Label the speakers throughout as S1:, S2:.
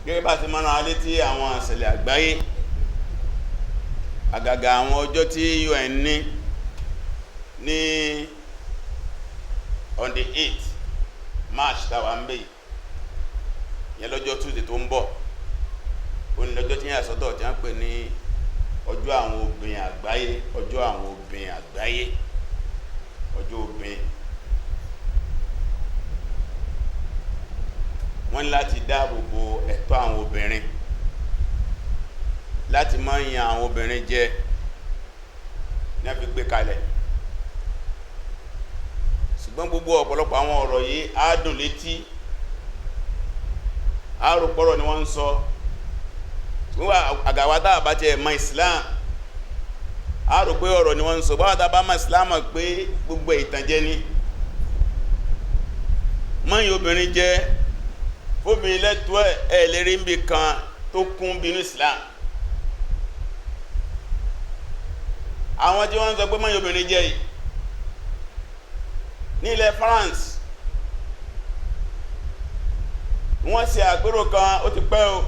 S1: Gẹ́gẹ́ bá ti mọ́rán alé tí àwọn àṣẹlẹ̀ àgbáyé, àgàgà àwọn ọjọ́ tí UN ní on the 8th March tàwà ń bẹ̀ yẹn, lọ́jọ́ Tuesday tó ń bọ̀, ó ní lọ́jọ́ tí yẹn àsọ́tọ̀ tí wọ́n pè ní ọjọ́ àwọn obìnrin àgbáyé, ọjọ́ àwọn obìnrin àgbáyé, ọjọ́ obìnrin. Wọ́n ní láti dáàbò bo ẹ̀tọ́ àwọn obìnrin, láti má yan àwọn obìnrin jẹ ní a fi gbé kalẹ̀. Ṣùgbọ́n gbogbo ọ̀pọ̀lọpọ̀ àwọn ọ̀rọ̀ yìí á dùn létí, á rò pọ́rọ̀ ni wọ́n ń sọ. Ṣùgbọ́n àgàwà tá bá ti mọ̀ Islam, á rò pé ọ̀rọ̀ ni wọ́n ń sọ. Báwa tá bá mọ̀ Islam pé gbogbo ìtànjẹ ni mọ́yìn obìnrin jẹ́, fóbìnrin lẹ́tọ́ ẹ̀ lérí ń bí kan tó kún bínú Islam. Àwọn tí wọ́n ń sọ pé mọ́yìn obìnrin jẹ́ yìí ní ilẹ̀ France, wọ́n ṣe àpérò kan, ó ti pẹ́ o.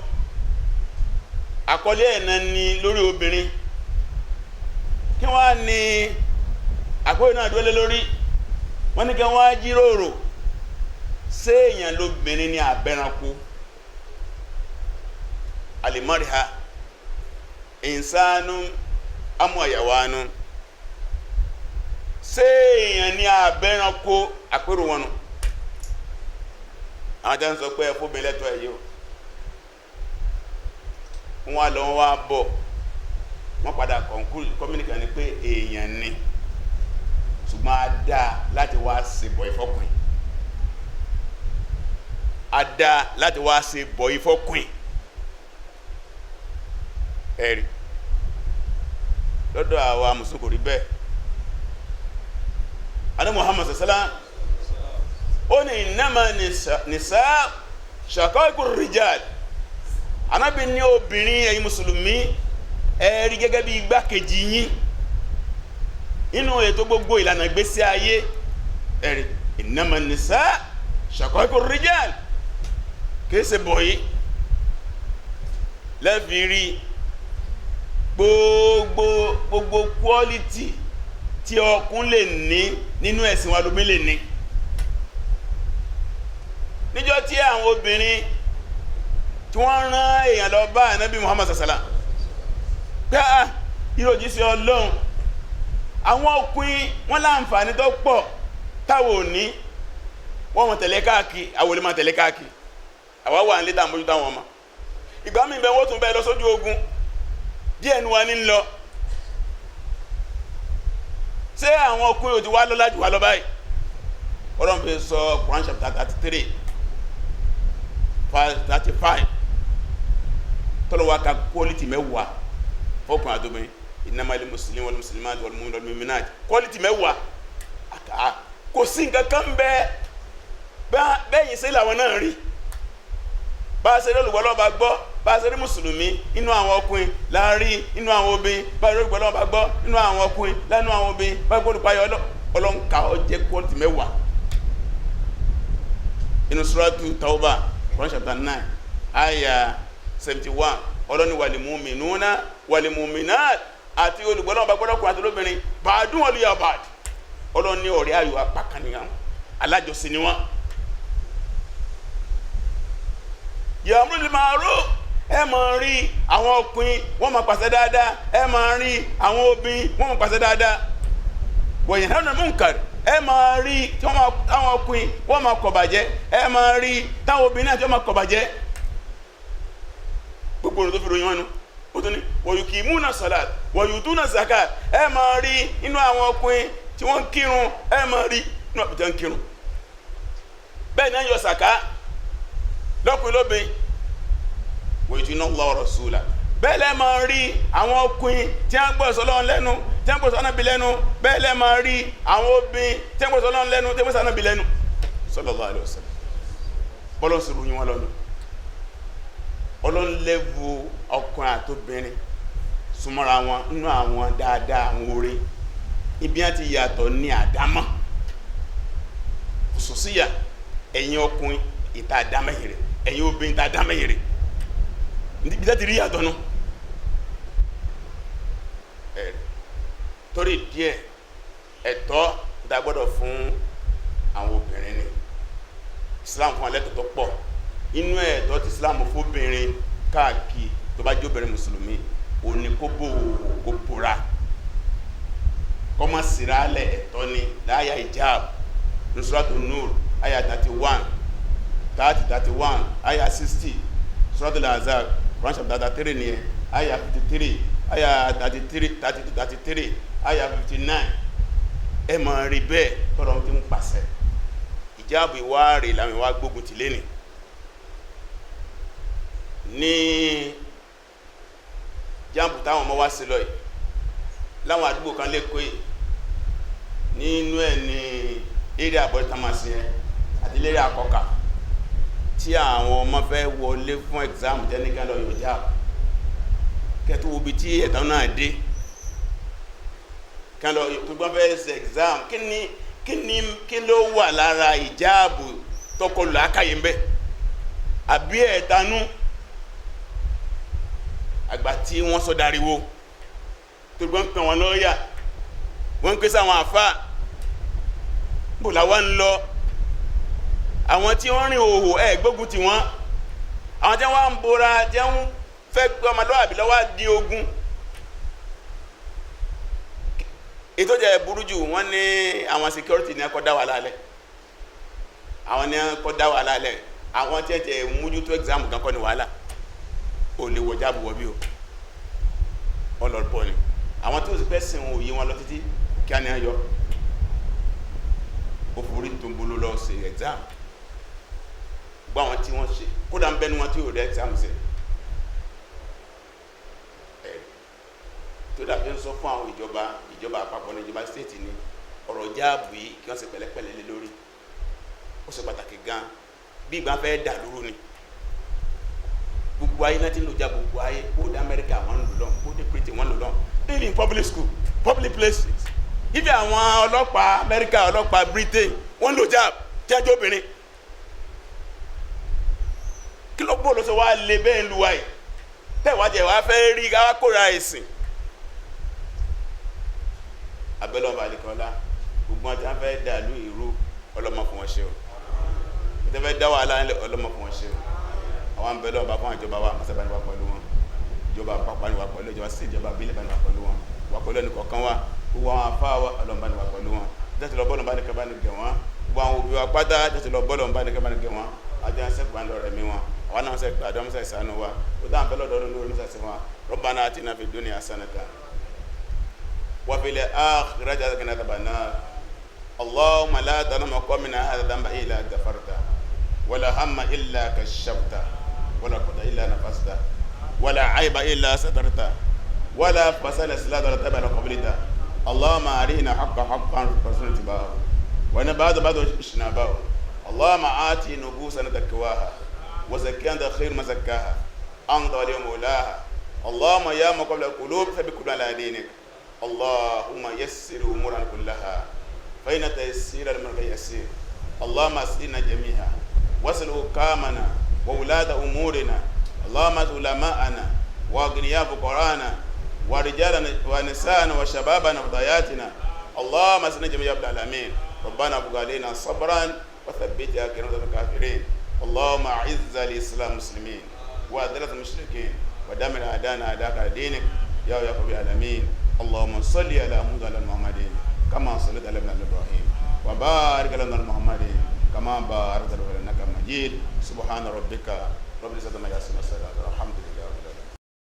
S1: Àkọlé ẹ̀nà ni lórí obìnrin. Kí wọ́n ní àpérò náà dúró lé lórí? Wọ́n ní kí wọ́n á jíròrò ṣé èèyàn lóbìnrin ní abẹ́ranko, alimariha ìsánú amúàyàwánú, ṣé èèyàn ní abẹ́ranko? Àpérò wọn nù. Àwọn jẹ́ ń sọ pé ẹ fóbìnrin lẹ́tọ̀ọ́ ẹ̀ yìí o, wọ́n lọ wá bọ̀, wọ́n padà conclude communicate ni pé èèyàn ni, ṣùgbọ́n a dá láti wá ṣe bọ̀ ìfọ́kùn, a dá láti wá ṣe bọ̀ ìfọ́kùn. Ẹ̀rí lọ́dọ̀ àwa mùsùlùmí kò rí bẹ́ẹ̀. Adé Muhammad sallá ó ní innama nisa shaqaiqur rijal. Anábì ní obìnrin, ẹ̀yin mùsùlùmí, ẹ rí gẹ́gẹ́ bí igbákejì yín inú ètò gbogbo ìlànà ìgbésí ayé. Ẹ̀rí innama nisa shaqaiqur rijal, kìí ṣe bọ̀yí lẹ́fì rí gbogbo gbogbo quality tí ọkùn lè ní nínú ẹ̀sìn wa lómi lè ní. Níjọ́ tí àwọn obìnrin tí wọ́n rán èèyàn lọ bá Ànábì Muhammad sàsàlá pé à ìròjì sí Ọlọ́run, àwọn ọkùnrin wọ́n láǹfààní tó pọ̀ táwọn ò ní, wọ́n mọ̀ tẹ̀lé káàkiri, àwọn olè máa tẹ̀lé káàkiri, àwa wà nílé tàà mójútó àwọn ọmọ. Ìgbà míì bẹ wọ́n tún bẹ lọ sójú ogun, díẹ̀ nu wa ní lọ. Ṣé àwọn ọkùnrin ò ti wá lọ́lá jù wá lọ báyìí? Ọlọ́run fi sọ Quran chapter 33 verse 35, tọ́lọ́wọ́ ka quality 10 fọ́kùnrin àtobìnrin. Innamal muslimin wal muslimat wal mu'minun wal mu'minat, quality 10. Kò sí nǹkan kan bẹ́ẹ̀ bẹ́yìn sí làwọn náà rí. Bá a ṣe rí olùgbọ́ lọ́ba gbọ́, bá a ṣe rí mùsùlùmí inú àwọn ọkùnrin láàrí inú àwọn obìnrin, bá a ṣe rí olùgbọ́ lọ́ba gbọ́ inú àwọn ọkùnrin lánú àwọn obìnrin, bá a gbọ́ olùpayọ ọlọ́nkà, ó jẹ́ quality 10 inú Suratu Tawbah, Quran chapter 9 aya 71. Ọlọ́ni wal mu'minuna wal mu'minat, àti olùgbọ́ lọ́ba gbọ́dọ̀ kùnrin àti olóbìnrin, ba'duhum awliya ba'd. Ọlọ́ni ọ̀rẹ́ ayò apá kan nìyàn, alájọsìn ni wọ́n. Ya'muru bil ma'ruf, ẹ máa rí àwọn ọkùnrin wọ́n máa pàṣẹ dáadáa, ẹ máa rí àwọn obìnrin wọ́n máa pàṣẹ dáadáa. Wa yanhauna 'anil munkar, ẹ máa rí táwọn ọkùnrin wọ́n máa kọ̀ bàjẹ́, ẹ máa rí táwọn obìnrin náà tí wọ́n máa kọ̀ bàjẹ́. Gbogbo ọ̀nà tó fi ròyìn wọn nu, ó tún ní wa yuqimuna salat wa yutuna zakat, ẹ máa rí inú àwọn ọkùnrin tí wọ́n ń kírun, ẹ máa rí inú àpótí ń kírun, bẹ́ẹ̀ náà yọ sàká lọ́kùnrin lóbin. Wa yuti'una Allaha wa rasulahu, bẹ́ẹ̀ lẹ́ máa rí àwọn ọkùnrin tí wọ́n gbọ́ sọ́lọ́run lẹ́nu, tí wọ́n gbọ́ sọ́nà bí lẹ́nu, bẹ́ẹ̀ lẹ́ máa rí àwọn obìnrin tí wọ́n gbọ́ sọ́lọ́run lẹ́nu, tí wọ́n gbọ́ sọ́nà bí lẹ́nu, sallallahu alaihi wasallam. Bọ́lọ́ sì ròyìn wọn lọ́nu. Ọlọ́run lẹ́vu ọkùnrin àtobìnrin súnmọ́ra wọn nínú àwọn dáadáa, àwọn oore. Ibi á ti yàtọ̀ ní àdámọ́ khususiyya. Ẹ̀yin ọkùnrin ìta àdámẹ́yìn rẹ̀, ẹ̀yin obìnrin ìta àdámẹ́yìn rẹ̀. Níbi tẹ́ ti rí yàtọ̀ nù. Ẹ̀ torí díẹ̀, ẹ̀tọ́ tá a gbọ́dọ̀ fún àwọn obìnrin ni Islam fún alẹ́ tó pọ̀. Inú ẹ̀tọ́ tí Islam fóbìnrin káàkiri tó bá jóbìnrin mùsùlùmí, ó ní kó bò kó bora, kó má síralẹ̀. Ẹ̀tọ́ ni láyà hijab ní Suratu Nur àyà 31, 30, 31, àyà 60, Suratul Ahzab, Quran chapter 33 nìyẹn, àyà 53, àyà 33, 32, 33, àyà 59. Ẹ máa rí bẹ́ẹ̀ tọ́lọ́ ti ń pàṣẹ ìjáàbù. Ìwáàrí làwọn ìwà gbógun ti léni ní JAMB táwọn ọmọ wá sí lọ yìí láwọn àdúgbò kan lẹ́kọ̀ọ́ yìí. Nínú ẹ̀ ní eré àbọ̀tàmásí yẹn àti lérí àkọ́kà tí àwọn ọmọ fẹ́ wọlé fún exam tẹ́nìkan lọ yóò JAMB kẹtù wo bí tí ẹ̀tàn náà dé kan lọ tó gbọ́n fẹ́ ṣe exam. Kí ni kí ni kí ló wà lára ìjáàbù tọkọ làákàyè ń bẹ àbí ẹ̀tanú àgbà tí wọ́n sọ dariwo tó gbọ́n pẹ̀ wọ́n lọ́ọ̀yà, wọ́n ń pèsè àwọn àfa bò làwọn ń lọ. Àwọn tí wọ́n rìn òhò ẹ̀ gbógun tì wọ́n, àwọn tí wọ́n ń bora tí wọ́n fẹ́ gbé ọmọlúwàbí lọ́wọ́ di ogun. Ètò jẹ́ burú jù, wọ́n ní àwọn security ní ẹkọ́ dá wà lálẹ́, àwọn ní ẹkọ́ dá wà lálẹ́. Àwọn tí ẹ tẹ mójútó exam gan kọ́ ni wàhálà. Ò lè wọ JAMB wọ bí o ọlọ́pọ̀ ni. Àwọn tí ó sì pẹ́ sìn òye wọn lọ títí kí á ní ayọ́ ó forí tó ń bolo lọ sí exam. Gbọ́ àwọn tí wọ́n ṣe kódà ń bẹ́nu wọn tí ò rẹ́ exam ṣe ẹ̀ tó dàbí ń sọ fún àwọn ìjọba, ìjọba àpapọ̀ ní ìjọba state ní ọ̀rọ̀ JAMB yìí, kí wọ́n ṣe pẹ̀lẹ́pẹ̀lẹ́ lé lórí. Ó ṣe pàtàkì gan. Bí ìgbà fẹ́ dà lóru ni gbogbo ayé náà ti ń lò já. Gbogbo ayé, kó dé Amẹ́ríkà, wọ́n ń lò lọ́n, kó dé Britain, wọ́n ń lò lọ́n, even in public school, public places. Ibi àwọn ọlọ́pàá Amẹ́ríkà, ọlọ́pàá Britain, wọ́n ń lò JAMB tí a jẹ́ obìnrin. Kí ló bó ló sọ wá lé bẹ́ẹ̀ lu wa yìí tẹ́wàá jẹ́ wàá fẹ́ rí káwá kóra ẹ̀sìn abẹ́lẹ́ ọba àlekọ́lá. Gbogbo wọn tí wọ́n fẹ́ dà lú ìrú, ọlọ́mọ fún wọn ṣe o. Wọ́n fẹ́ dá wàhálà ńlẹ̀, ọlọ́mọ fún wọn ṣe o. Àwọn abẹ́lẹ́ ọba fún ìjọba wa, mọ́sábà ní wa pẹ̀lú wọn, ìjọba àpapọ̀ ní wa pẹ̀lú ìjọba sí, ìjọba àbílẹ̀ bá ní wa pẹ̀lú wọn, wà pẹ̀lú ẹnì kọ̀ọ̀kan wa. Gbogbo àwọn afá wa, ọlọ́mọba ní wa pẹ̀lú wọn. Jẹ́sí lọ bọ́ọ̀lù bá ní kẹ́ bá ní gẹ̀ wọ́n. Gbogbo àwọn òbí wa pátá, jẹ́sí lọ bọ́ọ̀lù bá ní kẹ́ bá ní gẹ̀ wọ́n. Àti àwọn sẹ́kù bá ní lọ́rẹ̀ mi wọn, àwọn náà sẹ́kù àdó mọ́sá ìsànú wa. Ó dáhùn fẹ́ lọ́dọ̀ lórí mọ́sá sí wa. ربنا آتنا في الدنيا حسنة وفي الآخرة حسنة وقنا عذاب النار. اللهم لا تدع مقامنا هذا ذنب إلا غفرته، ولا هم إلا كشفته، ولا قدر إلا نفذته، ولا عيب إلا سترته، ولا فساد إلا تبع قبلته. اللهم أرنا حق حقا وارزقنا اتباعه، وأرنا باطل باطلا اجتنابه. اللهم آت نفوسنا تقواها وزكها أنت خير من زكاها، أنت وليها ومولاها. اللهم يا مقلب القلوب ثبت قلوبنا على دينك. اللهم يسر أمورنا كلها، فإن تيسير الأمور يسير. اللهم أسئلنا جميعا، واصلح حكامنا وولاة أمورنا. اللهم علماءنا وأغنياء فقرانا ورجالنا ونساءنا وشبابنا وفتياتنا. اللهم أسئلنا جميعا يا رب العالمين. ربنا ابقى علينا صبرا وثبت كلمة الكافرين. اللهم أعز الإسلام المسلمين وأذل المشركين ودمر أعداءنا أعداءك على دينك يا رب العالمين. اللهم صل على محمد وعلى محمد كما صليت على ابن ابراهيم، وبارك على محمد كما باركت على انك مجيد. سبحان ربك رب العزه عما يصفون، الحمد لله.